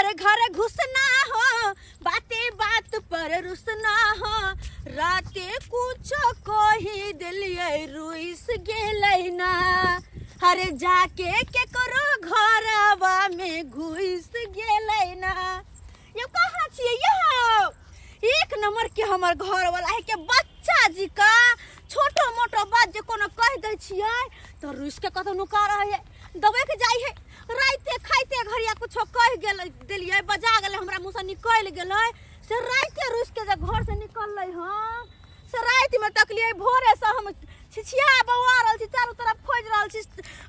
हर घर घुसना हो, बाते बात पर रुसना हो, राते कुछो कही देलियै रुइस गेलै ना, हरे जाके केकरो घरवा में घुस गेलै ना। यौ कहाँ छियै यौ? एक नंबर के हमर घर वाला है के बच्चा जी का छोटो मोटो बात जे कोनो कह दै छियै तो रुस के कतौ नुका रहे है, दबे के जाइ है। राइते खाइते घरिया कुछो कह गेल देलियै, बजा गेलै, हमरा मुँह से निकलि गेलै, से राइते रुस के जे घर से निकललै हँ से राति में तकलियै, भोरे से हम छिछिया बौआ रहल छी, चारू तरफ खोजि रहल छी,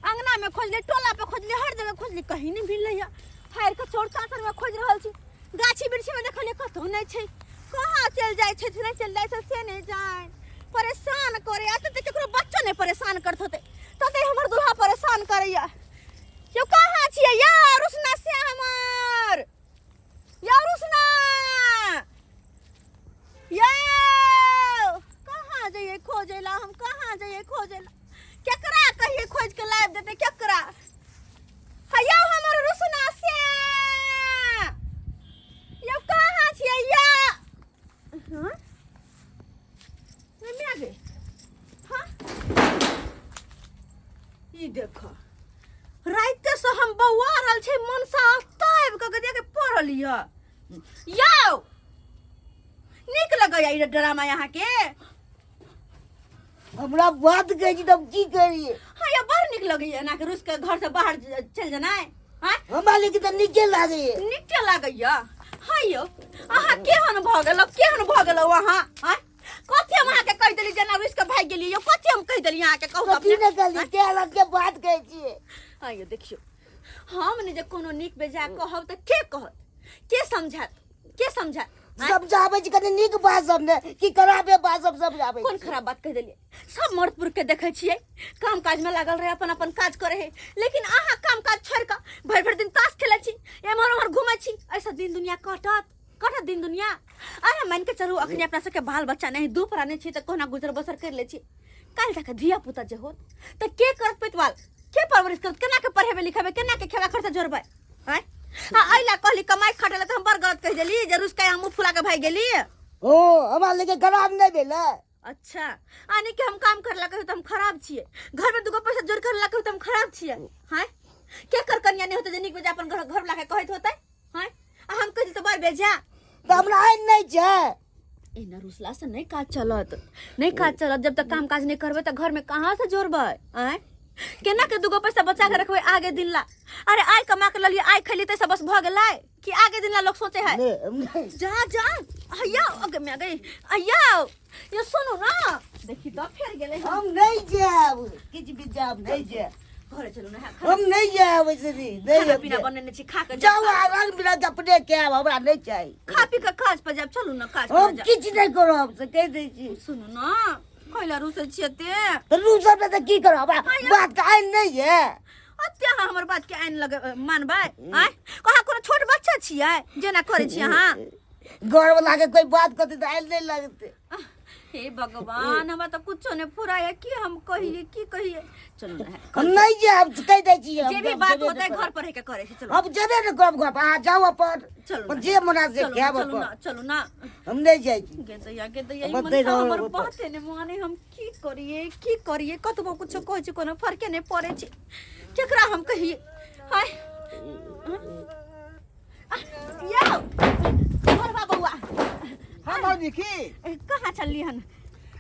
अंगना में खोजलियै, टोला पे खोजलियै, हर जगह खोजलियै, कहीं नहि मिललै हँ। हारि के चोर चाचर में खोजि रहल छी, गाछी वृक्षी में देखलियै कतहु नहि छै, कहाँ चलि जाइ छै, नहि चलि जाइ छै से नहि जानि। परेशान करे एते तऽ केकरो बच्चो नहि परेशान करत होतै तते हमर दुल्हा परेशान करैया। यौ कहाँ छियै यौ रुसना से हमर, यौ रुसना यौ कहाँ जइयै खोजै ला, हम कहाँ जइयै खोजै ला, केकरा कहियै खोज के लाबि देतै केकरा? हे यौ हमर रुसना से यौ कहाँ छियै यौ? हाँ? नहीं, मैं गई। हाँ? ई देखो राइते से हम बौआ रहल छै, मनसा एतऽ आबि कऽ देख पड़ल यऽ। यौ नीक लगैया ई ड्रामा अहाँके? हमरा बात कहै छी तऽ हम की करियै? हाँ यौ बड़ नीक लगैया एना के रुस के घर से बाहर चलि जेनाइ। हाँ हमरा लेकिन तऽ नीके लागैया। नीके लागैया? हाँ यौ अहाँ केहन भऽ गेलौ, केहन भऽ गेलौ अहाँ? हाँ कथी हम अहाँके कहि देली जेना रुस के भागि गेलियै यौ? कथी हम कहि देली अहाँके कहू तऽ कथी अपने? नहि कहलियै, के अलग के बात कहै छियै। हाँ यौ देखियौ हम ने जे कोनो नीक बेजाय कहब तऽ के कहत, के समझात, के समझात? आँय? समझाबै छी कनि नीक बात सब ने कि खराबे बात सब समझाबै कोन छी? खराब बात कहि देलियै? सब मर्द पुरुष के देखै छियै काम काज में लागल रहे, अपन अपन काज करे है, लेकिन अहाँ काम काज छोड़ कऽ भरि भरि दिन ताश खेलै छी, एम्हर ओम्हर घूमै छी, ऐसा दिन दुनिया कटत, कटत दिन दुनिया? अरे मान के चलू अखनी अपना सबके बाल बच्चा नहीं, दू प्राणी छी तऽ कोना गुजर बसर कर लै छी, काल्हि जाके धिया पुता जे होत तऽ के करत पैतवाल, के परवरिश करत, केना के पढ़ेबै लिखेबै, केना के खेबा खर्चा जोड़बै? आँय आ एहि ला कहली कमाइ खटै ला तऽ हम बड़ गलत कहि देली जे रुस के हम मुँह फुला के भागि गेली। ओ हमरा लेके खराब नहि भेलै। अच्छा आने के हम काम करला कहियो तऽ हम खराब छियै, घर में दूगो पैसा जोड़ करला कहियो तऽ हम खराब छियै? हाँ के कर कनिया नहीं होते जे नीक बेजा अपन घर घर वाला के कहैत होते? हाँ आ हम कहै तऽ बड़ बेजा। तऽ हमरा आइन नहि छै। एना रुसला से नहीं काज चलत, नहीं काज चलत। जब तक काम काज नहीं करबै तऽ घर में कहाँ से जोड़बै? आँय केना के दूगो पैसा बचा के रखबै आगे दिन ला? अरे आइ कमा के ललियै, आइ खैली तऽ सब बस भऽ गेलै कि आगे दिन ला लोग सोचे है? नहि, जा जा अय्या अगे में गई अय्या ये सुनू ना देखी तो फेर गेलै। हम नहीं जायब, किछु भी जायब नहीं जायब। घरे चलू ना। हम नहीं जायब वैसे भी नहीं। खाना हम पीना जायब। बनेने छी, खा के जाउ आ रंग बिरंग अपने के आब, हमरा नहीं चाही। खा पी के काज पर जायब, चलू ना काज पर हम जायब। किछु नहीं करब से कहि दै छी। सुनू ना कैला रुसै छियै ते? तऽ रूसब नहि तऽ की करब? हमरा बात के आइन नहीं है। अते अहाँ हमर बात के आइन लगे मानबै? आँय कहाँ कोनो छोट बच्चा छियै जेना करै छी अहाँ? घर वाला के कोई बात कहते तऽ आइन नहीं लगते। आह, हे भगवान हमरा तऽ कुछो नहि फुराय, की हम कहिए की कहिए। चलू ना हम नहीं जायब कहि दै छी। हम जे भी हम बात जेबे होतै नहि करब। घर पर रहि के करै छै। चलू हम जेबे नहि करब घर पर, अहाँ जाउ अपन। चलू अपन ना। जे मना से चलू ना, खायब चलू अपन। ना, चलू ना। हम नहीं जाइ छी। गे दैया गे दैया ई बतै मनसा रहल हमर ओतऽ। बाते नहि माने, हम की करिए की करिए, कतबो कुछो कहै छी कोनो फर्के नहि पड़ै छै, केकरा हम कहिए? हाय यौ घरबा बौआ। हाँ भौजी की? ए, कहाँ चलली हन?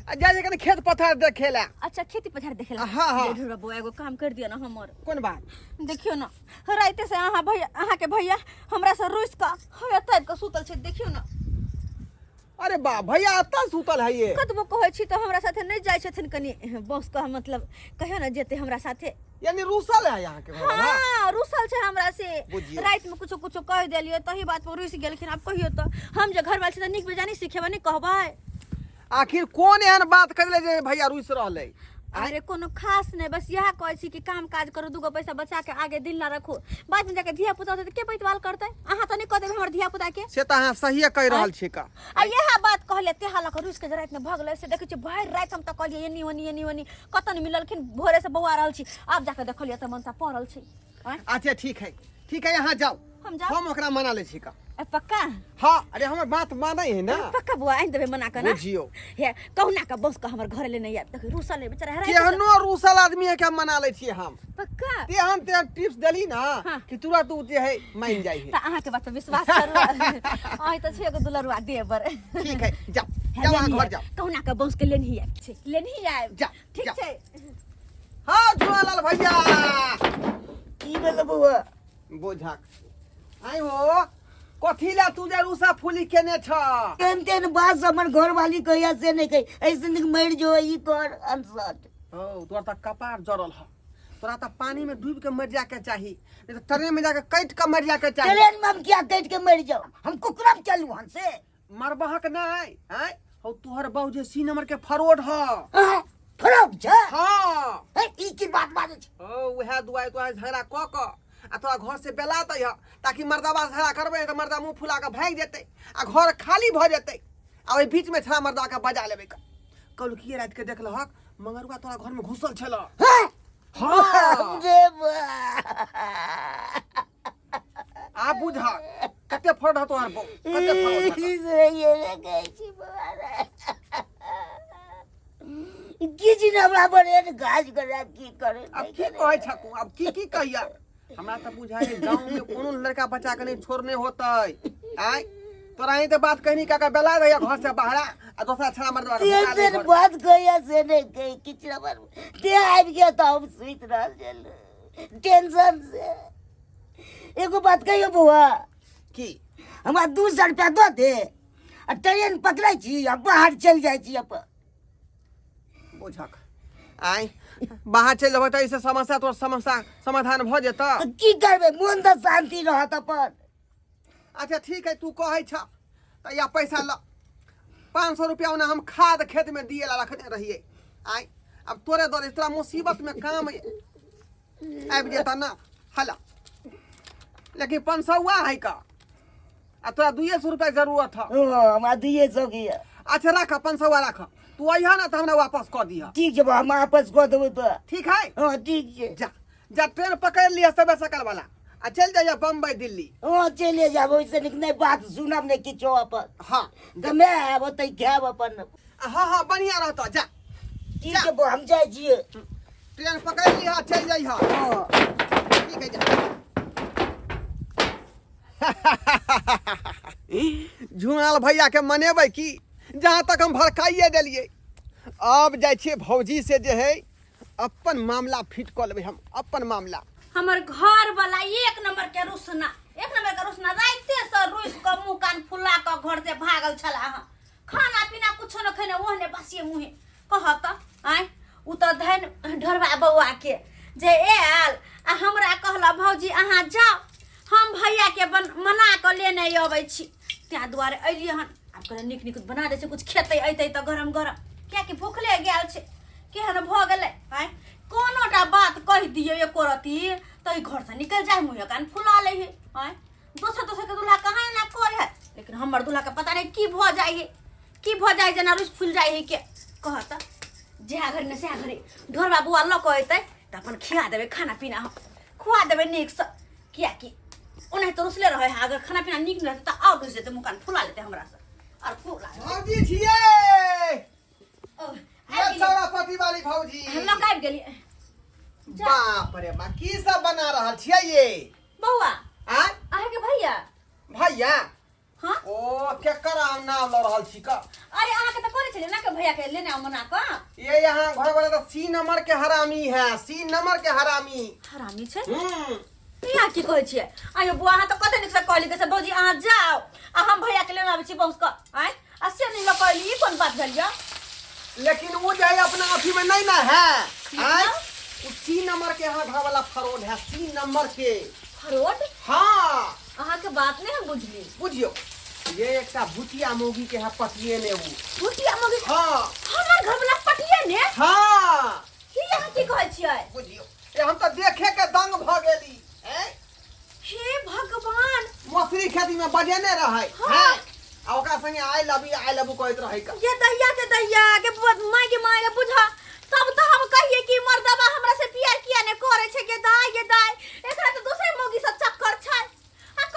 आ जा जे कनी खेत पथार देखे ला। अच्छा खेती पथार देखे ला? हाँ, हाँ। ढेर बौआ एगो काम कर दियो ना हमर। कोन बात? देखियो ना राइते से अहाँ भैया अहाँ के भैया हमरा से रुस कऽ हम एतऽ आबि कऽ सुतल छै, देखियो ना। अरे बा भैया एतऽ सुतल है ये? कतबो कहै छी तऽ हमरा साथे नहि जाइ छथिन, कनि बस कह मतलब कहियो ना जेतै हमरा साथे। यानी रूसल है यहाँ के भैया? हाँ रुसल छै हमरा से। बुझियौ। राति में कुछो कुछो कहि देलियै तही बात पर रुसि गेलखिन। आब कहियो तऽ हम जे घर वाला छी तऽ नीक बेजा नहि सिखेबै, नहि कहबै? आखिर कोन एहन बात कह देले जे भैया रुस रहलै? अरे कोनो खास नहीं, बस यह कहै छी कि काम काज करू, दूगो पैसा बचा के आगे दिन ला रखू, बाद में जाके धिया पुता होतै तऽ के पैतवाल करतै? अहाँ तऽ नहि कह देबै हमर धिया पुता के? से तऽ अहाँ सहिए कहि रहल छी का। आ इएह बात कहलियै तेहा लऽ कऽ रुसि के जे रातिमे भऽ गेलै से देखै छियै भरि राति हम तऽ कहलियै एनी ओनी एनी ओनी कतऽ नहि मिललखिन, भोरे से बौआ रहल छी, आब जाके देखलियै तऽ मनसा पड़ल छै। आँय? अच्छा ठीक है ठीक है, यहाँ जाओ। हम जाओ। हम ओकरा मना लै छी का। ए, पक्का? हाँ, अरे हमर बात मानै है ना। पक्का बुआ आनि देबै मना कऽ ना? बुझियौ। हे कहुना कऽ बस कऽ हमर घर ले नहीं आयब, देखियौ रूसल है बेचारा हराइ। केहनो रूसल आदमी है के हम मना लै छियै हम। पक्का? तेहन तेहन टिप्स देली ना हाँ। कि तुरंत उ जे है मान जाइ है। तऽ अहाँके बात पर विश्वास करू, अहाँ तऽ छै एगो दुलरुआ देवर। ठीक है, जाओ जाओ, अहाँ घर जाओ। कहुना कऽ बस के लेनही आयब छै, लेनही आयब। जा, ठीक जा। छै। हाँ झूलालाल भैया। की भेल बौआ? बोझक आई हो, कथी ला तू जे रूसा फूली केने छ? तेहन तेहन बात सब हमर घरवाली कहिया से नहीं कही, ऐसे निक मरि जो ई कर अनसट। हो तोरा त कपार जरल ह, तोरा त पानी में डूब के मर जाके चाही, नहीं तो ट्रेन में जाके कट के मर जाके चाही। ट्रेन में हम क्या कट के मर जाओ, हम कुकरा में चलू हन से। मरबहक नहीं हैं? हो तोहर बहू जे सी नंबर के फरोड ह। हाँ, फरोड छ? हाँ। हे, ई की बात बाजै छ? हो उहे दुआरे तोरा झगड़ा क क आ तोरा घर से बेला दै ह, ताकि मर्दाबा से झगड़ा करबै तऽ मर्दा मुँह फुला कऽ भागि जेतै आ घर खाली भऽ जेतै, आ ओहि बीच में छड़ा मर्दा के बजा लेबै। कलुकिए राति के देखलहक मंगरुआ तोरा घर में घुसल छल। हाँ? हाँ। रे बा। आ बुझ कते फरड ह तोहर बहू, कते फरड ह। किछु ने हमरा बड़ एहन काज करे, की करे? अब की कहै छ तू? अब की की कहिया? हमरा तऽ बुझाइ है गाँव में कोनो लड़का बच्चा के नहीं छोड़ने होतै। आय तोरा ही तऽ बात कहनी काका बेला रहैया घर से बाहरा आ दोसरा छड़ा मर्दवा के तेहन भुका दै तेहन घर। बात कहिया से नहि कही, किछु हमर ते आबि गया तऽ हम सुति रहल छलहुँ टेंशन से। एगो बात कहियौ बौआ? की? हमरा 200 रुपया दऽ दे आ ट्रेन पकड़ै छी आ बाहर चलि जाइ छी अपन। बुझक आय बाहर चलि जेबै तऽ एहिसँ समस्या तोर समस्या समाधान भऽ जेतऽ? तऽ की करबै, मोन तऽ शान्ति रहत अपन। अच्छा ठीक है, तू कहै छ तऽ या पैसा ल, 500 रुपया ओना हम खाद खेत में दिए ला रखने रहिए। आय अब तोरे दरे तोरा मुसीबत में काम आबि जेता ना। हला लेकिन 500 है का आ तोरा 200 रुपया के जरूरत है? हँ, हमरा 200 के यऽ। अच्छा राख, 500 राख, तू अइह ना तऽ हमरा वापस कऽ दिह। ठीक छै बा, हम वापस कऽ देबै तऽ। ठीक है। हँ ठीक छै। जा जा, ट्रेन पकड़ लिह सबे सकल वाला आ चलि जाइए बम्बई दिल्ली। हँ चलि जायब, ओहिसँ नीक नहि बात सुनब नहि किछो अपन। हाँ। गमे आयब ओतहि खायब अपन। हाँ हाँ बढ़िया रहतौ, जा। ठीक छै बौ, हम जाइ छियै। ट्रेन पकड़ लिह चलि जाइह। हँ ठीक है, जा। झुनाल भैया के मनेबै की? जहाँ तक हम भड़काइए देलियै, अब जाइ छियै भौजी से जे है अपन मामला फिट कऽ लेबै हम अपन मामला। हमर घर वाला एक नंबर के रुसना, एक नंबर के रुसना, राइते से रुस के मुंह कान फुला के घर से भागल छला। अहाँ खाना पीना कुछो न खेने ओहने बसिए मुहे कह त आय। उ त धन ढोरबा बौआ के जे आयल आ हमरा कहला भौजी अहाँ जाओ, हम भैया के बन मना के लेने अबै छी, ताहि दुआरे अयलियै हन। आब कहलियै नीक नीक बना दै छै कुछ, खेतै अयतै तऽ गरम गरम, किएकि भूखले गेल छै। केहन भऽ गेलै आँय, कोनो टा बात कहि दियौ एको रत्ती तऽ ई घरसँ निकलि जाइ, मुँहे कान फुला लै है। आँय दोसर दोसर के दूल्हा कहाँ एना करे है, लेकिन हमर दूल्हा के पता नहीं की भऽ जाइ है, की भऽ जाइ जेना रुसि फुलि जाइ है के कह तऽ। जएह घड़ी ने सएह घड़ी ढोरबा बौआ लऽ कऽ अयतै तऽ अपन खिया देबै, खाना पीना हम खुआ देबै नीकसँ, किएकि ओनाहिते रुसले रहै है, अगर खाना पीना नीक नहि रहतै तऽ आओर रुसि जेतै, मुँह कान फुला लेतै हमरासँ आओर फुला लेतै। भौजी छियै। ओ, ये आबि गेलियै। चौरापति वाली भौजी। हम लऽ कऽ आबि गेलियै। बाप रे बा, की सब बना रहल छियै ये? बौआ। आँय? अहाँके भैया। भैया? हाँ। ओ केकर आम नाम लऽ रहल छी का? अरे अहाँके तऽ कहने छलियै ना के भैया के लेने आउ मना कऽ। ये यहाँ घर वाला तो सी नंबर के हरामी है, सी नंबर के हरामी। हरामी छै? हम्म। ई अहाँ की कहै छियै? आयो बुआ, अहाँ तऽ कते नीकसँ कहली कि से भौजी अहाँ जाउ आ हम भैया के लेने आबै छी पहुँच कऽ, आँय आ से नहि लऽ कऽ अयली, ई कोन बात भेल यऽ? लेकिन वो जो है अपना अथी में नहीं ना है। आँय? वो सी नंबर के यहाँ घर वाला फरोड है, सी नंबर के। फरोड? हाँ। अहाँके बात नहि हम बुझली। बुझियो ये एकटा भुतिया मौगी के है पटिए ने उ। भुतिया मौगी? हाँ। हमर घर वाला पटिए ने? हाँ। की अहाँ की कहै छियै? बुझियो ए हम तऽ देखे के दंग भऽ गेली। हैं? हे भगवान। मसुरी खेती में बजेने रहै। हाँ। हैं? आ ओकरा संगे I love you I love you कहैत रहै का। ये दहिया के दहिया के माय के माय के बुझा, तब तो हम कहिए कि मर्दबा हमरा से प्यार किया ने करे छै। के दाय के दाय, एकरा तो दोसरे मौगी से चक्कर छै। आ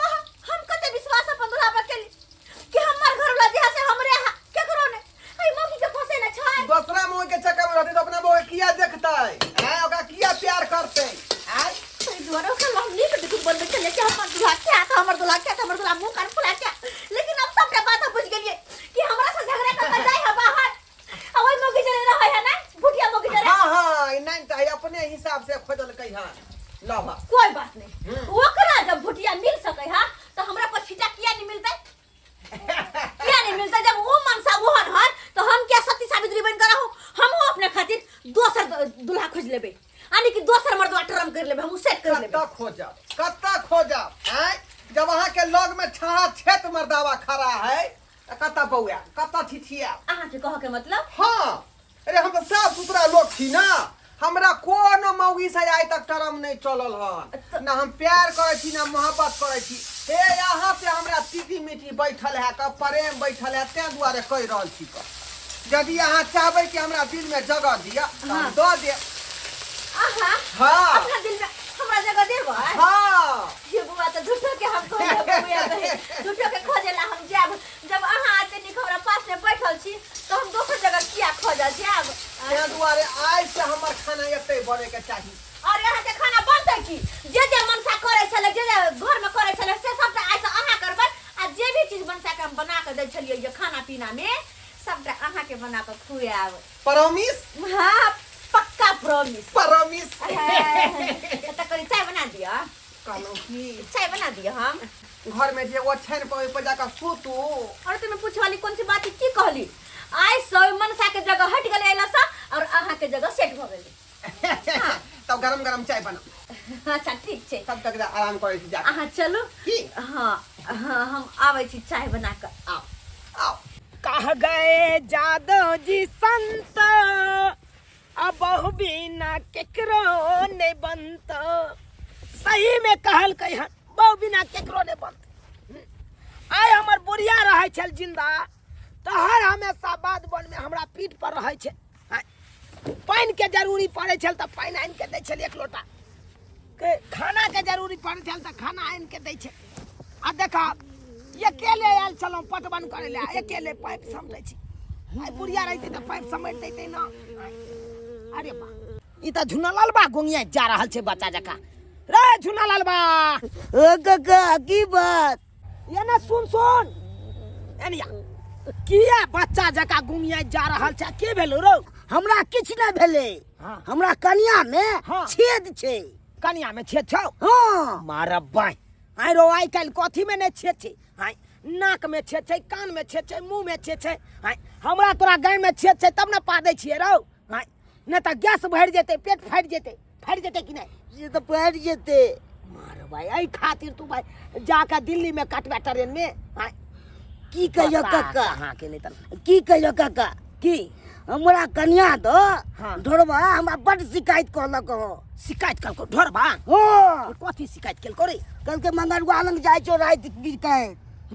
खोजब कतऽ खोजब आँय जब अहाँके लग में छाड़ा छेत मर्दावा खड़ा है तऽ कतऽ बौआ कतऽ छिछियाब अहाँके कहऽ के मतलब हाँ अरे हम तऽ साफ सुथरा लोग छी ना हमरा कोनो मौगी से आइ तक टर्म नहीं चलल हन ना हम प्यार करै छी ना मोहब्बत करै छी हे यहाँ से हमरा तीती मीठी बैठल है क प्रेम बैठल है तें दुआरे कहि रहल छी क यदि अहाँ चाहबै कि हमरा दिल में जगह दिअ तऽ हम दऽ देब अहाँ हाँ अपना दिल में हमरा जगह देबै हाँ ये बुआ तऽ झूठो के हम कहलियै बबुआ कहे झूठो के खोजेला हम जायब जब अहाँ आते निक हमरा पास में बैठल छी तऽ हम दोसर जगह किया खोजल जायब तें दुआरे आइ से हमर खाना एतै बने के चाही अरे अहाँ के खाना बनतै की जे जे मनसा करै छलै जे जे घर में करै छलै से सबटा आइ से अहाँ करबै आ जे भी चीज मनसा के हम बना के दै छलियै ये खाना पीना में सबटा अहाँ के बना के खुआब प्रॉमिस हाँ पक्का प्रॉमिस प्रॉमिस तऽ कनि चाय बना दिअ कहलहुँ की चाय बना दिअ हम घर में जे ओछाइन पर ओहि पर जाकर सुतू और तुम्हें पूछे वाली कौन सी बात है की कहली आइ सब मनसा के जगह हट गेलै अइला से और अहाँ के जगह सेट भऽ गेलै तब गरम गरम चाय बनाउ अच्छा ठीक छै तब तक आराम करै छी जाके अहाँ चलू की हाँ हाँ हम आबै छी चाय बना कऽ आओ आओ कह गए जादव जी संत अब बहु बिना केकरो नहीं बनत सही में कहल हन बहु बिना केकरो नहीं बनत आइ हमर बुढ़िया रहै छल जिंदा तऽ हर हमेशा बाध वन में हमरा पीठ पर रहै छै आँय, पानि के जरूरी पड़ै छल तऽ पानि आनि के दै छल एक लोटा के खाना के जरूरी पड़ै छल तऽ खाना आनि के दै छै आ देख अकेले आयल छलहुँ पटवन करै लए अकेले पाइप समटै छी आइ बुढ़िया रहितै तऽ पाइप समटि दैतै ना अरे बा ई तऽ झुनालाल बा गोंगिया जा रहल छै बच्चा जकाँ रे झुनालाल बा ओ काका की बात ये ना सुन सुन एनिया किया बच्चा जकाँ गुंगिया जा रहल छै के भेलो रौ हमरा किछु नहि भेलै हाँ। हमरा कनिया मे हाँ। छेद छै कनिया में छेद छौ हाँ मारब बाई आइ रो आइ काल्हि कथी में नहि छेद छै आइ नाक में छेद छै कान में छेद छै मुंह में छेद छै आइ हमरा तोरा गाय में छेद छै तब ने पादै छियै रौ आइ नहि तऽ गैस भरि जेतै पेट फाटि जेतै फाटि जेतै कि नहि से तऽ फाटि जेतै मार भाई एहि खातिर तू भाई जाके दिल्ली में कटबे ट्रेन में आइ की कहियो काका हाँ के नहीं तर की कहियो काका की हमरा कनिया दो हाँ। ढोरबा हमरा बड शिकायत कहलक हो शिकायत कलको ढोरबा हाँ कथी शिकायत केलको रे कहलकै मंगरुआ लग जाइ छौ राति बिकाय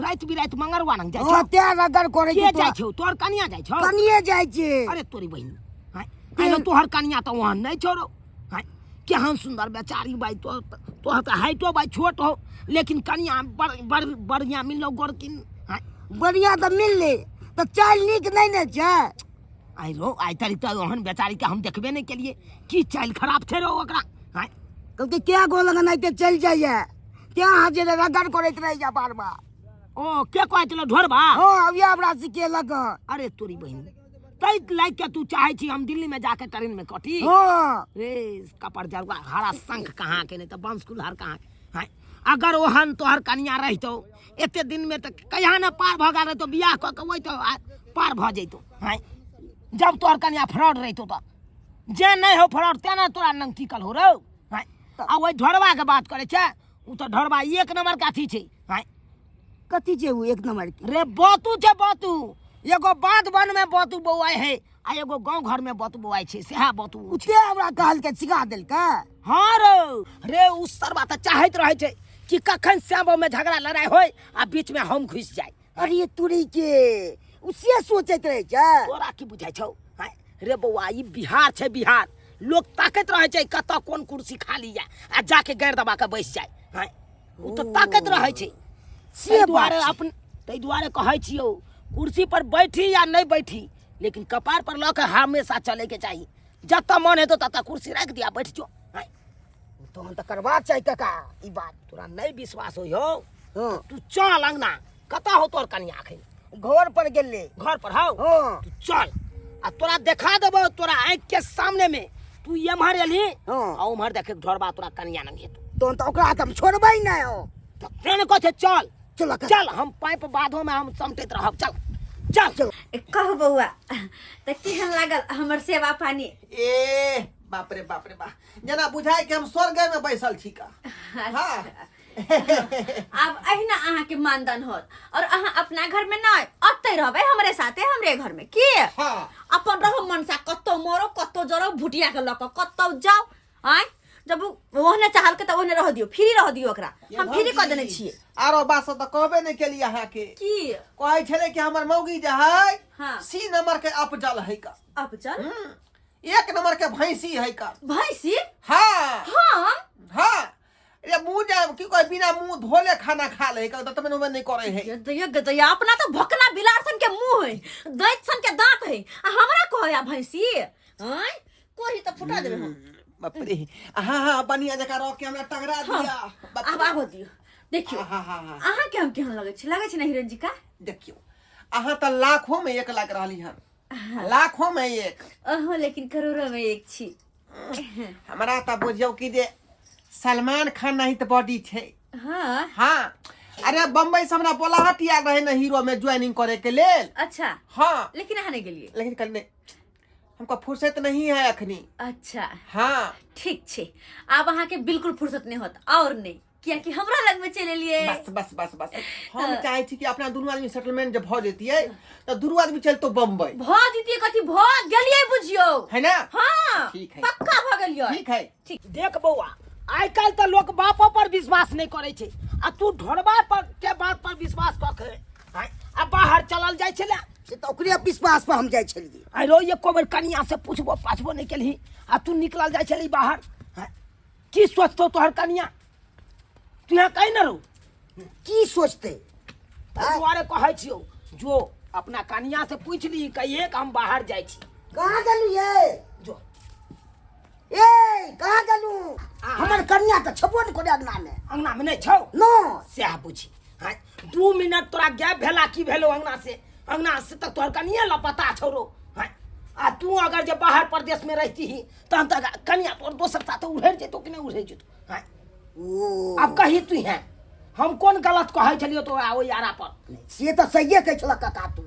राति बिराति मंगरुआ लग जाइ हाँ छौ तें रगड़ करै के छै जाइ छौ तोहर कनिया जाइ छौ कनिये जाइ छै अरे तोरी बहिन हाँ आइलो तोहर कनिया तऽ वहाँ नहीं छोड़ो हाँ केहन सुंदर बेचारी भाई तो तोहर तऽ हाइटो भाई छोट हो लेकिन कनिया बड़ बड़ बढ़िया मिललो गोरकिन हाँ बढ़िया तऽ मिललै तऽ चालि नीक नहि ने छै आइलो आइ तारीख तऽ ओहन बेचारी के हम देखबे नहीं केलिए की चालि खराब छै रो ओकरा हाँ कहलकै क्या गो लग एनाहिते चलि जाइए तें अहाँ जे रगड़ करैत रहैया बार बार ओ के कहै छलो ढोरबा हँ अभी हमरा सिखेलक हँ अरे तोरी बहिन तै लाइक के तू चाहे छी हम दिल्ली में जाके ट्रेन में कटी हँ रे कपड़ जरुआ हरा शंख कहाँ के नहीं तऽ बंश कुल्हर कहाँ के हैं अगर ओहन तोहर कनिया रहितो एते दिन में तऽ कहिया ने पार भऽ गेल रहितो बियाह कऽ के ओहि तो पार भऽ जैतो हैं जब तोहर कनिया फ्रॉड रहितो तऽ जे नहि हो फ्रॉड तेना ने तोरा नंग टिकल हो रौ हैं आ ओहि ढोरबा के बात करै छै ओ तऽ ढोरबा एक नंबर के अथी छै हैं कथी छै ओ एक नंबर के रे बतू छै बतू एगो बाध वन में बतू बौआइ है आ एगो गांव घर में बतू बौआइ छै सएह बतू ओ ते हमरा कहलकै सिखा देलकै हाँ रो रे उ सरबा तऽ चाहैत रहै छै कि कखन श्याम में झगड़ा लड़ाई होय आ बीच में हम घुसि जाय अरे तुरी के ओ से सोचैत रहै छै तोरा की बुझाइ छौ आँय? रे बौआ ई बिहार छै बिहार लोक ताकैत रहै छै कतऽ कोन कुर्सी खाली यऽ आ जाके गैर दबा के बैस जाय आँय? ओ तऽ ताकैत रहै छै से ताहि बात दुआरे छै। अपन ताहि दुआरे कहै छियौ कुर्सी पर बैठी या नहि बैठी लेकिन कपार पर लऽ के हमेशा चलैके चाही जतऽ मन हेतौ ततऽ कुर्सी राखि दिया बैठ जो आँय? तहन तऽ करबाक चाही काका ई बात तोरा नहि विश्वास होइ हौ हँ तू चल अंगना कतऽ हो तोहर कनिया अखन घर पर गेलै घर पर हौ हँ तू चल आ तोरा देखा देबो तोरा आँखि के सामने में तू एम्हर एलही हँ। आ उम्हर देखे ढोरबा तोरा कनिया नंग हेतौ तहन तऽ ओकरा तऽ हम छोड़बै नहि हो तऽ तें ने कहै छै चल चल काका। चल हम पाइप बाधो में हम समटैत रहब चल चल कहू बौआ तऽ केहन लागल हमर सेवा पानी ए बाप रे बाप रे बा जेना बुझाय कि हम स्वर्गे में बैसल छी का। हाँ। आब अहिना अहाँके मानधन होत और अहाँ अपना घर में नहीं अतै रहबै हमरे साथे हमरे घर में की। हाँ। अपन रहो मनसा, कतौ मरो कतौ जरो भुटिया के लऽ कऽ कतौ जाओ। आँय जब ओहने चाहल के तऽ ओहने रह दियौ, फ्री रह दियौ ओकरा, हम फ्री कऽ देने छियै। आरो बात सब तऽ कहबे नहि केली अहाँके। की कहै छलै कि हमर मौगी जे है हाँ। सी नंबर के अपजल है का। अपजल? एक नंबर के भैंसी है का। भैंसी? हाँ। हम? हाँ। ये मुंह जाए की कोई बिना मुंह धोले खाना खा ले का, तब में नहीं करे है। ये दया गदया, अपना तो भकना बिलार सन के मुंह है, दैत सन के दांत है, आ हमरा कहया भैंसी? आय कोरी तो फुटा देबे हम। बाप रे। हाँ हाँ बढ़िया जगह रख के हमरा तगड़ा दिया। बाप रे। आब आबो दियो। देखियो, हाँ, हाँ, हाँ। अहाँ के हम केहन लगै छै? लगै छै ने हिरन जी का? देखियो अहाँ तो लाखों में एक लाग रहली हन। लाखों में एक। अहो लेकिन करोड़ों में एक छी। हमरा तो बुझियो कि जे सलमान खान नहीं तो बॉडी छै। हाँ। हाँ। अरे बम्बई से हमरा बोलाहट आयल रहे ना हीरो में ज्वाइनिंग करे के लेल। अच्छा। हाँ। लेकिन अहाँ नहीं गेलिए। लेकिन कल नहीं, हमको फुर्सत नहीं है अखनी। अच्छा। हाँ। ठीक छे, आब अहाँ के बिल्कुल फुर्सत नहीं होत और नहीं, कियाकि हमरा लग में चले लिए। बस बस बस बस, हम चाहे छी कि अपना दुनू आदमी सेटलमेंट जब भ जतिए त दुनू आदमी चलतो बम्बई। भ जतिए कथी भ गेलिए बुझियो, है ना? हाँ। ठीक है। पक्का भ गेलिए। ठीक है। ठीक। देख बौआ, आइ काल्हि त लोक बापो पर विश्वास नहीं करे छै, आ तू ढोरबा पर के बात पर विश्वास क के आ बाहर चलल जाइ छले। से त ओकरे विश्वास पर हम जाइ छलिए। आइ रो एको बेर कनिया से पूछबो पाछबो नहीं केलही, आ तू निकलल जाइ छली बाहर। की सोचतो तोहर कनिया? तू यहाँ कहीं न रहो। की सोचते? ताहि दुआरे कहै छियौ, जो अपना कनिया से पूछ ली, कहिए कि हम बाहर जाइ छी। कहाँ गेलू ये? जो। ए कहाँ गेलू? हमर कनिया तऽ छबो नहि करे अंगना में। अंगना में नहीं छौ? न। सएह बुझी। हाँ, 2 मिनट तोरा गैप भेला की भेलो अंगना से? अंगना से तऽ तोहर कनिया लापता छौ रो। हाँ, आ तू अगर जे बाहर प्रदेश में रहती ही तहन तऽ कनिया तोहर दोसर साथे उड़ै जेतो कि नहि उड़ै जेतो? हाँ। ओ। अब कही तू हैं, हम कोन गलत कहै छलियौ तोरा ओहि आरा पर? से तऽ सहिए कहै छलह काका तू।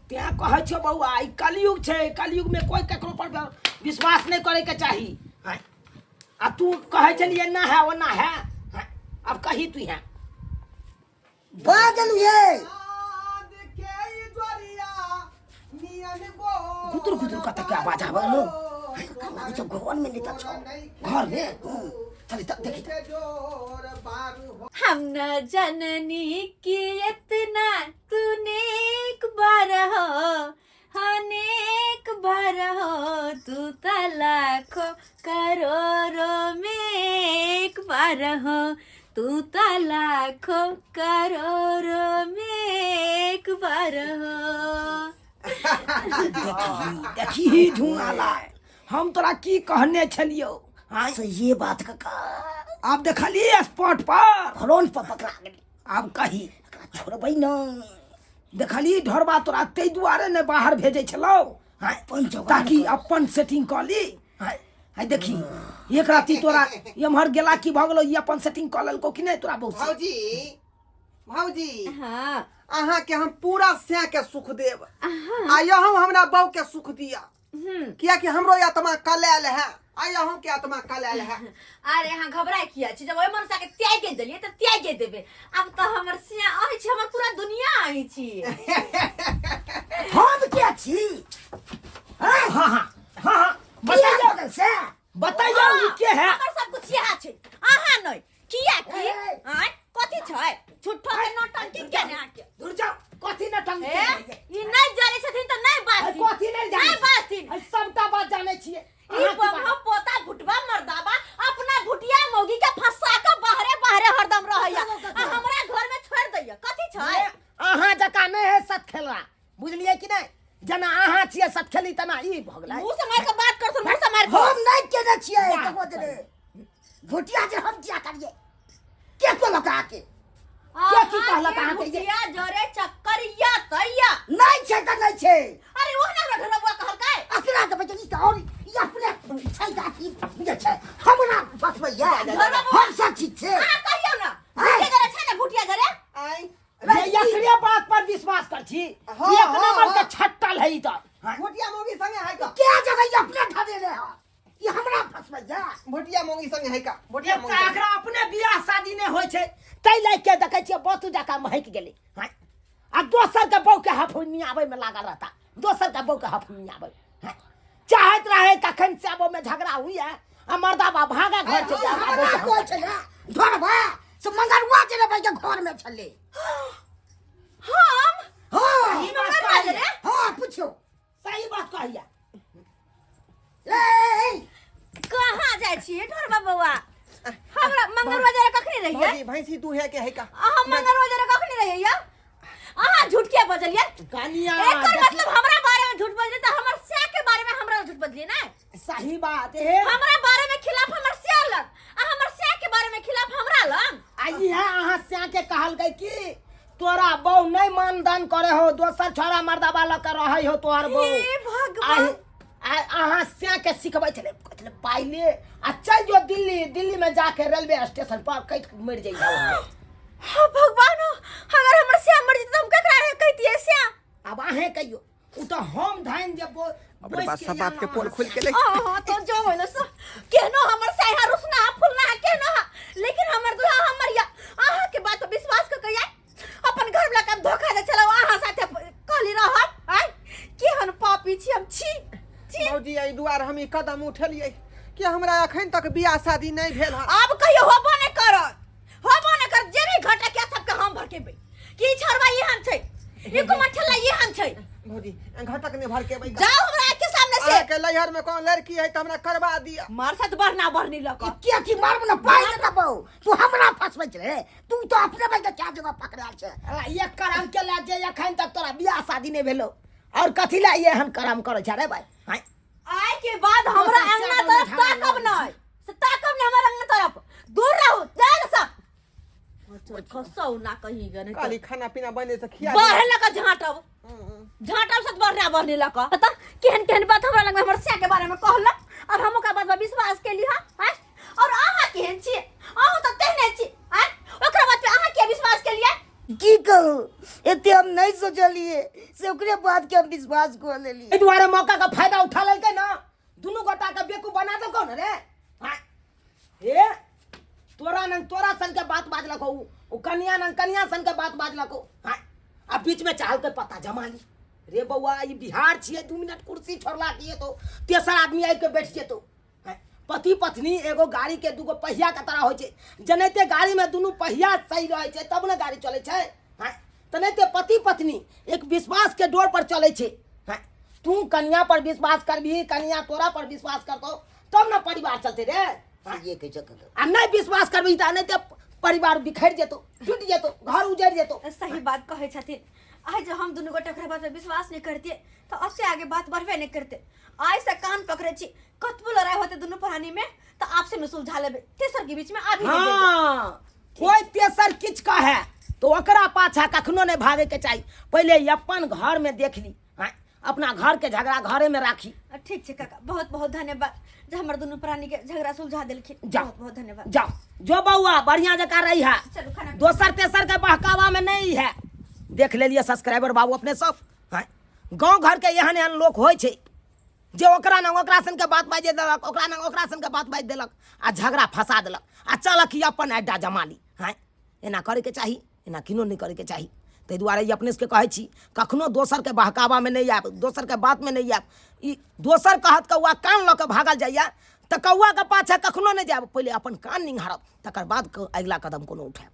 तें कहै छियौ बौआ, ई कलयुग छै, कलयुग में कोई ककरो पर विश्वास नहीं करे के चाही। हाँ। आ तू कहै छलियै एना है ओना है। हाँ। अब कही तू हैं। बाजल ये। गुदुर गुदुर कतऽ के आवाज आबै लो? लागै छौ घर में नहीं तऽ छौ। घर में? चल तऽ देखी। हम न जननी की इतना तू नेक बार हो, अनेक बार हो, तू त लाखों करोड़ों में एक बार हो, तू त लाखों करोड़ों में एक बार हो। देखी ढूंढाला, हम तोरा की कहने छलियौ? हाँ सही बात काका। आब देखली स्पॉट पर, फ्रंट पर पकड़ा गेली। आब कही छोड़बै न। देखली ढोरबा तोरा ताहि दुआरे ने बाहर भेजै छलौ। हाँ, ताकि अपन सेटिंग कऽ ली। हाँ, है देखी एक राति तोरा एम्हर गेला की भऽ गेलौ, ई अपन सेटिंग कऽ लेलकौ कि नहि तोरा बहुत। भौजी, भौजी। हाँ। अहाँ के हम पूरा सैं के सुख देब, आ यहूँ हमरा बहू के सुख दिया, कियाकि हमरो आत्मा कलायल है, आ यहूँ के आत्मा कलायल है। अरे अहाँ घबराय किया छी? जब ओहि मनसा के त्यागे देलियै तऽ त्यागे देबै। आब तऽ हमर सिया अहीं छी, हमर पूरा दुनिया अहीं छी। हम किया छी? हाँ, हाँ, हाँ, हाँ, बताइयो बताइयो से। बताइयो ई के है? हमर सब कुछ इएह छै, अहाँ नहि। किया की? आँय कथी छै झूठो के नौटंकी के ने अहाँके? दूर जाओ, कथी नौटंकी? ए, ई नहि जानै छथिन तऽ नहि बाजथिन। कथी नहि जानै? नहि बाजथिन। सबटा बात जानै छियै। ई बम्हा पोता भुटबा मर्दाबा अपना भुटिया मौगी के फंसा के बाहरे बाहरे हरदम रहैया, आ हमरा घर में छोड़ दैया। कथी छै? अहाँ जकाँ नहि है सतखेला, बुझलियै कि नहि? जेना अहाँ छियै सतखेली तेना ई भऽ गेलै। मुँह से मारि के बात कर, मुँह से मारि के। हम नहि केने छियै ककरो देने भुटिया जे हम किया करियै? के कहलक अहाँके? के की कहलक अहाँके? भुटिया जरे चक्कर या तैया नहि छै तऽ नहि छै। अरे ओ ना हमरा ढोलबुआ कहलकै। अकरा तऽ बचली तऽ और ई अपने छै तऽ अथी जे छै हमरा बतबैया। हम सब ठीक छै। अहाँ कहियौ ना, भुटिया जरे छै ने, भुटिया जरे। आँय। जे एकरे बात पर विश्वास कर छी, हाँ, एक नंबर हाँ, के छट्टल है ई तऽ। भुटिया मौगी संगे है का? के जगह ई अपने धरेले है? ई हमरा फसबैया। भोटिया मोंगी संगे है का भोटिया एकटा मोंगी संगे। एकरा अपने बियाह शादी नहि होइ छै ताहि लए के देखै छियै बतू जकाँ महकि गेलै। हँ, आ दोसर के बहू के हफुनियाबै में लागल रहता, दोसर के बहू के हफुनियाबै। हँ, चाहैत रहे कखन से आबो में झगड़ा हुई है आ मर्दाबा भागा घर से जा, हमरा बहू के कहै छै ने ढोरबा से मंगरुआ जे रे के घर में छलै। हम हाँ सही बात मंगरुआ कहिया। जे रे? हाँ पूछो सही बात कहिया। ए कहाँ जाइ छियै ढोरबा बौआ? हमरा मंगरुआ जरा कखनी रहियै? भौजी भैंसी दूहे के है का? अहाँ मंगरुआ जरा कखनी रहियै? अहाँ झूठ किया बजलियै? कनिया एकर मतलब हमरा बारे में झूठ बजलियै तऽ हमर स्या के बारे में हमरा झूठ बजलियै ने? सही बात है। हमरा बारे में खिलाफ हमर स्या लग आ हमर स्या के बारे में खिलाफ हमरा लग। आ इहे अहाँ स्या के कहल गई कि तोरा बहू नहीं मानदान करे हो, दोसर छोरा मर्दाबा लग के रहे हो तोहर बहू। हे भगवान। अहाँ स्या के सिखबै छलै, कहै छलै पाइ ले आ चलि जो दिल्ली, दिल्ली में जाके रेलवे स्टेशन पर कटि के मरि जइहे। हाँ भगवान, अगर हमर स्या मर जेतै तऽ हम केकरा कहितियै स्या? आब अहें कहियो, उ तऽ हम धानि जे अपने बैस बात के सब बात के आना पोल अहाँ खोल के ले। हाँ, तो जो होइल सो केहनो हमर स्या यहाँ रुसना फुलना केहनो, लेकिन हमर दुल्हा हमर या अहाँ के बात पर विश्वास क के या अपन घर वाला के धोखा दे छलौ, अहाँ साथे कहली रहब। आय केहन पापी छी हम, छी छी। भौजी एहि दुआरे हम ई कदम उठेलियै कि हमरा अखन तक बियाह शादी नहि भेल हन। आब कहियो होबो नहि करत, होबो नहि करत। जे भी घटक के सबके हम भड़केबै कि ई छोड़बा एहन छै, ई कुमार ठल्ला एहन छै। भौजी घटक नहि भड़केबै। जाओ हमरा आँख के सामने से। अहाँके लैहर में कोन लड़की है तऽ हमरा करवा दिअ। मार साथ बढ़ना बढ़नी लऽ कऽ। के अथी मारब ने पाइ देता बहू, तू हमरा फसबै छै रे, तू तो अपने भाई के क्या जगह पकड़ायल छै। अरे एक करम के ला जे अखन तक तोरा बियाह शादी नहि भेलो और कथी ला एहन करम करै छै रे भाई? हाँ। आइ के बाद हमरा दोसर अंगना चावल तरफ में झाड़ा ताकब लगै नहि, से ताकब नहि हमर अंगना तरफ, दूर रहू जाय सब। खसौ ना कहीं गने काली खाना पीना बने से खिया बढ़े लगा झाँटब झाँटब से बढ़ना बढ़ने लगा। त केहन केहन बात हमरा लग हमर स्या के बारे में कहलक और हम ओकरा बात पर विश्वास केली। हां हैं? और अहाँ केहन छी? अहाँ तऽ तेहने छी। हैं? ओकरा बात पे अहाँ किया विश्वास केलियै? की कहू, एते हम नहीं सोचलिए से ओकरे बात के हम विश्वास कर लेलिए। एहि दुआरे मौका के फायदा उठा लेलकै ना, दुनू गोटा के बेवकूफ बना देलकौ ने रे। हाँ। हे तोरा नंग तोरा सन के बात बाजलक उ, उ कनिया नंग कनिया सन के बात बाजलक। हाँ, आ बीच में चाहल के पता जमा ली रे बौआ, ई बिहार छियै, 2 मिनट कुर्सी छोड़ला के तो तेसर आदमी आबि के बैठ जेतौ। हाँ, पति पत्नी एगो गाड़ी के दूगो पहिया के तरह होइ छै, जनाहिते गाड़ी में दुनू पहिया सही रहै छै तब ने गाड़ी चलै छै। हाँ, तेनाहिते पति पत्नी एक विश्वास के डोर पर चलै छै। हाँ, तू कनिया पर विश्वास करबिही, कनिया तोरा पर विश्वास करतौ तब ने परिवार चलते रे। हाँ, ये कहै छै कका। आ नहि विश्वास करबिही तऽ एनाहिते परिवार बिखरि जेतौ, टूटि जेतौ, घर उजड़ि जेतौ। सही बात कहै छथिन। आइ जब हम दुनू गोटे ओकरा बात पर विश्वास नहि करतियै तऽ ओते आगे बात बढ़बे नहि करतै। आइ से कान पकड़ै छी, कतबो लड़ाई होते दुनू प्राणी में तऽ आपसे में सुलझा लेबै, तेसर के बीच में आबी नहि देबै। हाँ, कोई तेसर किछु कहे तो ओकरा पाछा कखनो नहि भागे के चाही। पहिले अपन घर में देख ली, हाँ, अपना घर के झगड़ा घरे में राखी। ठीक छै काका, बहुत बहुत धन्यवाद जे हमर दुनू प्राणी के झगड़ा सुलझा देलखिन। जाओ। बहुत बहुत धन्यवाद। जाओ जो बौआ, बढ़िया जकाँ रही है, चलू खाना। दोसर तेसर के बहकावा में नहीं है। देख लेलिए सब्सक्राइबर बाबू अपने सब, हाँ, गाँव घर के एहन एहन लोक होइ छै जे ओकरा न ओकरा सन के बात बाजि देलक, ओकरा न ओकरा सन के बात बाजि देलक आ झगड़ा फंसा देलक आ चलक ई अपन अड्डा जमा ली। हाँ, एना करैके चाही, एना किनो नहि करैके चाही। ताहि दुआरे ई अपने सबके कहै छी, कखनो दोसरके बहकावामे नहि आयब, दोसरके बातमे नहि आयब। ई दोसर कहत कौआ कान लऽ कऽ भागल जाइए तऽ कौआके पाछाँ कखनो नहि जायब, पहिले अपन कान निंघारब तकर बाद अगिला कदम कोनो उठायब।